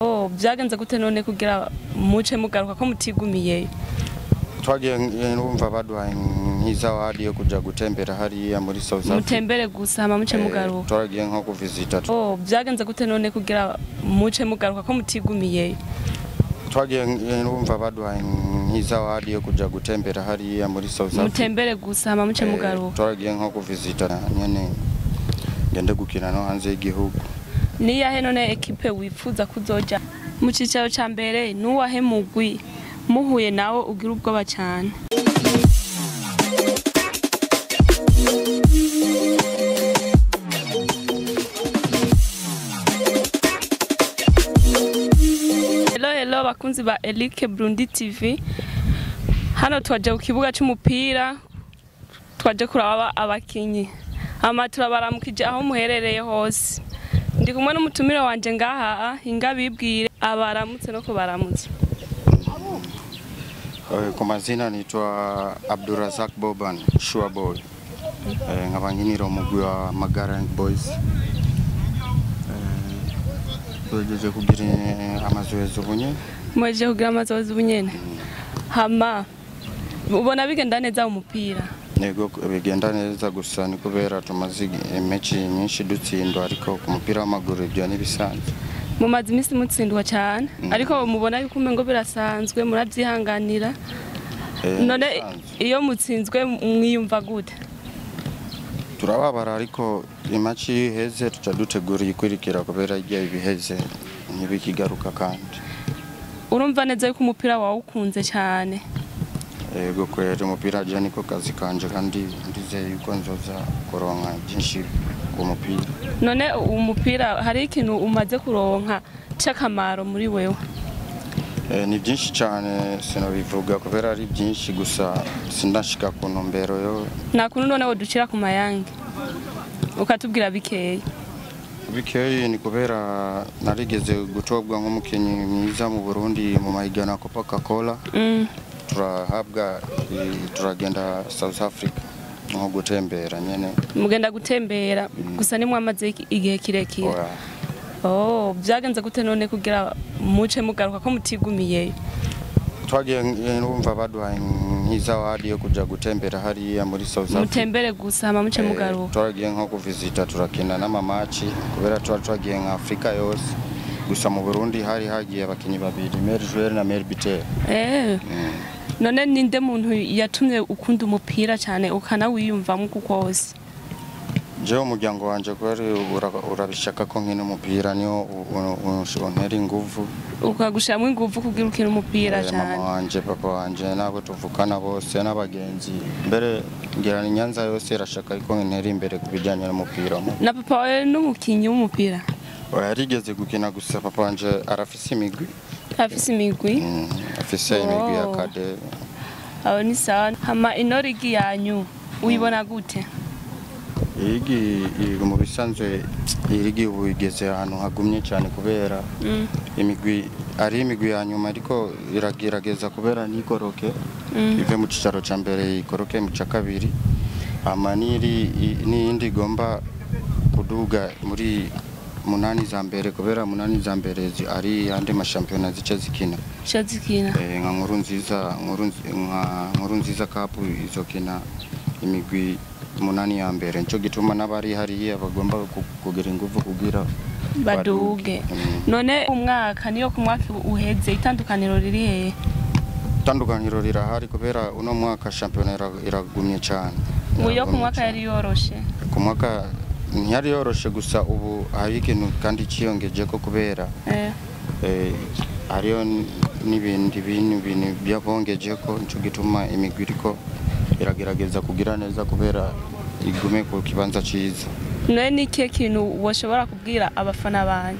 Oh, byagenze gute none kugira muce mugaruka ko mutigumiyeyo? Twagiye numva baduhaye nk'izawadi yo kuja gutembera hariya muri South Africa. Mutembere gusa hama muce mugaruka? Twagiye nko kuvisita. Oh, byagenze gute none kugira muce mugaruka ko mutigumiyeyo? Twagiye numva baduhaye nk'izawadi yo kuja gutembera hariya muri South Africa. Mutembere gusa hama muce mugaruka? Twagiye nko kuvisita nyene ngende gukina no hanze y'igihugu. Niyahe none ekipe wifuza kuzoja mu cicaro ca mbere? Nuwahe mugwi muhuye nawe ugira ubwoba cyane? Hello hello bakunzi ba Elike Burundi TV, hano twaje ku kibuga c'umupira, twaje kuraba abakinyi, hama turabaramukije aho muherereye hose. Ndi kumwe n'umutumire wanje ngaha, ingabibwire abaramutse no kubaramutse. Kwa mazina nitwa Abdurazak Boban Sure Boy, nkaba nkinira umugwi wa Magara Boys. Tugejeje kugira amazoezi ubunye. Mweje kugira amazoezi ubunyene. Hama ubona bigenda neza umupira? Yego, bigenda neza, gusa ni kubera tumaze imechi nyinshi dutsindwa, ariko ku mupira w'amaguru ibyo ntibisanzwe. Mumaze iminsi mutsindwa cyane, ariko mubona yuko umengo birasanzwe, murabyihanganira? None iyo mutsinzwe mwiyumva gute? Turababara, ariko imaci iyo iheze tuca dutegura iyikurikira, kubera igihe ibiheze ntibikigaruka kandi. Urumva neza yuko umupira wawe ukunze cyane? Yego kweri, umupira je niko kazi kanje, kandi ndizeye yuko nzoza kuronka byinshi ku mupira. None umupira hari ikintu umaze kuronka c'akamaro muri wewe? Ni byinshi cyane, sinobivuga kubera ari byinshi, gusa sindashika ku ntumbero yo. Nta kuntu none woducira ku mayange ukatubwira bikeya? Bikeyi ni kubera narigeze gutobwa nk'umukinyi mwiza mu Burundi mu mahiganwa ya Coca-Cola. Turahabwa turagenda South Africa nko gutembera nyene. Mugenda gutembera gusa nimwamaze igihe kirekire? Oh, byagenze gute none kugira muce mugaruka ko mutigumiyeyo? Twagiye numva baduhaye nk'izawadi yo kuja gutembera hariya muri South Africa. Mutembere gusa hama muce mugaruka? Twagiye nko kuvisita, turakina n'amamaci kubera tuba twagiye nka Afrika yose, gusa mu Burundi hari hagiye abakinyi babiri, Mary Joel na Mary Bitel. None ninde muntu yatumye ukunda umupira cyane ukanawiyumvamo kuko wose? Jewe umuryango wanje kweri urabishaka ko nkina umupira, niyo untera inguvu. Ukagushiramwo inguvu kugira ukine umupira cyane? Mama wanje, papa wanje, n'abo tuvukana bose n'abagenzi, mbere ngira ni Nyanza yose irashaka ko nkintera imbere ku bijyanye n'umupira. Na papa wawe n'umukinyi w'umupira? Oya, yarigeze gukina, gusa papa wanje arafise imigwi. Afise imigwi? Afise imigwi ya kade. Aho ni sawa. Hama ino ligi yanyu uyibona gute? Iyi mu bisanzwe iyi ligi ubu igeze ahantu hagumye cyane, kubera imigwi ari imigwi ya nyuma, ariko iragerageza kubera ntikoroke ive mu cicaro ca mbere ikoroke mu ca kabiri, hama n'iyindi igomba kuduga muri munani za mbere, kubera munani za mbere ari andi mashampiyona zica zikina. Zica zikina. Nka nkuru nziza, nka nkuru nziza cup izokina imigwi munani ya mbere, nico gituma n'abari hariya bagomba kugira inguvu kugira baduge. None umwaka niyo ku mwaka uheze itandukaniro riri hehe? Itandukaniro rirahari kubera uno mwaka shampiyona iragumye cyane. Uyo ku mwaka yari yoroshe? Ku mwaka ntiyari yoroshe, gusa ubu hari ikintu kandi ciyongeje ko kubera hariyo n'ibindi bintu byabongeje ko, nico gituma imigwi iriko iragerageza kugira neza kubera igume ku kibanza ciza. None ni ikihe kintu woshobora kubwira abafana banyu?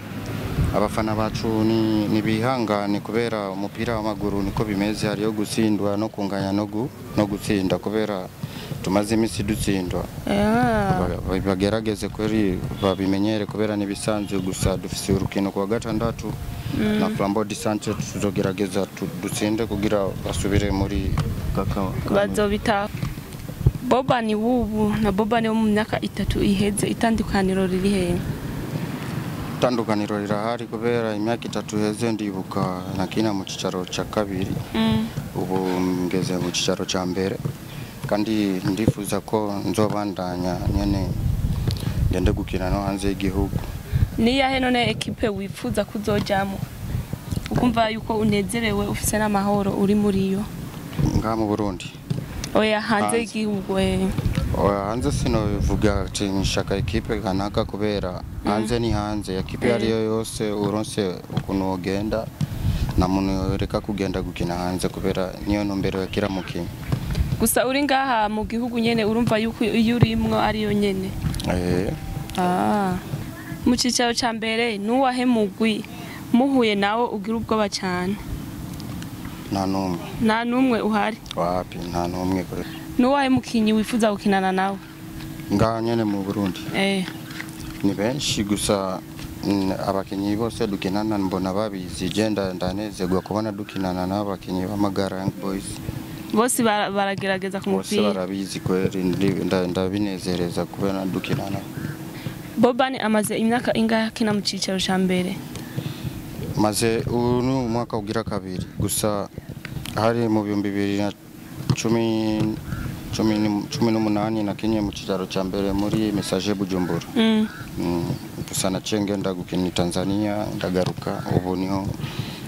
Abafana bacu ni bihangane, kubera umupira w'amaguru niko bimeze, hariyo gutsindwa no kunganya no gutsinda, kubera tumaze iminsi dutsindwa. Bagerageze kweri babimenyere kubera nibisanzwe, gusa dufise urukino kuwa gatandatu na Flambeau du Centre, tuzogerageza dutsinde kugira basubire muri bazobita. Boban wubu na Boban wo mu myaka 3 iheze itandukaniro riri hehe? Itandukaniro rirahari kubera imyaka 3 heze ndibuka nakina mu cicaro ca kabiri, ubu ngeze mu cicaro ca mbere, kandi ndifuza ko nzobandanya nyene ngende gukina no hanze y'igihugu. Niyahe none ekipe wifuza kuzojamo ukumva yuko unezerewe ufise n'amahoro uri muri yo? Ngaha mu Burundi? Oya, hanze y'igihugu. Oya, hanze sinovuga ati nshaka ekipe kanaka kubera hanze ni hanze, ekipe ariyo yose uronse ukuntu wogenda nta muntu yoreka kugenda gukina hanze kubera niyo ntumbero ya kila mukinyi. Gusa uri ngaha mu gihugu nyene urumva yuko iyo urimwo ariyo nyene. Mu cicaro ca mbere nuwahe mugwi muhuye nawe ugira ubwoba cane? Nta numwe. Nta numwe uhari? Wapi, nta numwe. Nuwahe mukinyi wifuza gukinana nawe? Ngaha nyene mu Burundi? Ni benshi gusa abakinyi bose dukinana mbona babizi, je ndanezerwa kubona dukinana n'abakinyi b'Amagara Young Boys. Bose baragerageza ku Bose mupira. Barabizi kweri, ndabinezereza kubona dukinana. Bobani amaze imyaka ingahe akina mu cicaro ca mbere? Maze ubu ni umwaka ugira kabiri, gusa hari mu 2018 nakinye mu cicaro ca mbere muri Messager Bujumbura. Gusa naciye ngenda gukina Tanzania ndagaruka, ubu niho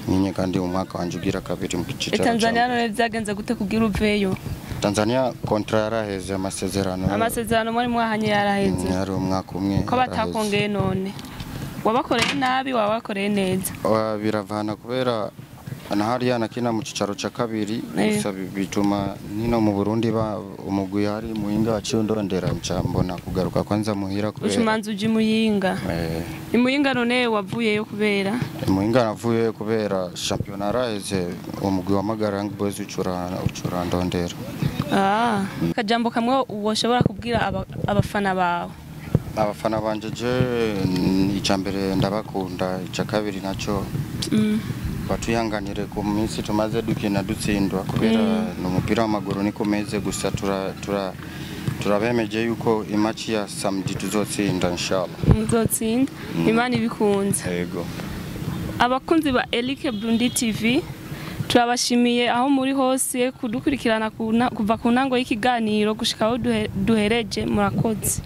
nkinye kandi umwaka wanje ugira kabiri mu cicaro ca Tanzania mbere. None vyagenze gute kugira uveyo? Tanzania kontra yaraheze, amasezerano. Amasezerano muri mwahanye yaraheze. Yari umwaka umwe. Ko batakongeye none? Wabakoreye nabi, wabakoreye neza? Biravana kubera na hariya nakina mu cicaro ca kabiri, gusa bituma nino mu Burundi ba umugwi hari Muyinga waciye undondera, nca mbona kugaruka kwanza muhira kubera. Ucumanza uja i Muyinga. I Muyinga none wavuyeyo kubera? Muyinga navuyeyo kubera shampiyona yaraheze, umugwi wa Magara Young Boys ucura ndondera. Akajambo kamwe woshobora kubwira abafana bawe? Abafana banje je ica mbere ndabakunda, ica kabiri naco batuyanganire ku minsi tumaze dukina dutsindwa kubera ni umupira w'amaguru niko umeze, gusa turabemeje yuko imaci ya samedi tuzotsinda inshallah. Muzotsinda, Imana ibikunze. Yego. Abakunzi ba Eric Burundi TV turabashimiye aho muri hose kudukurikirana kuva ku ntango y'ikiganiro gushika aho duhereje, murakoze.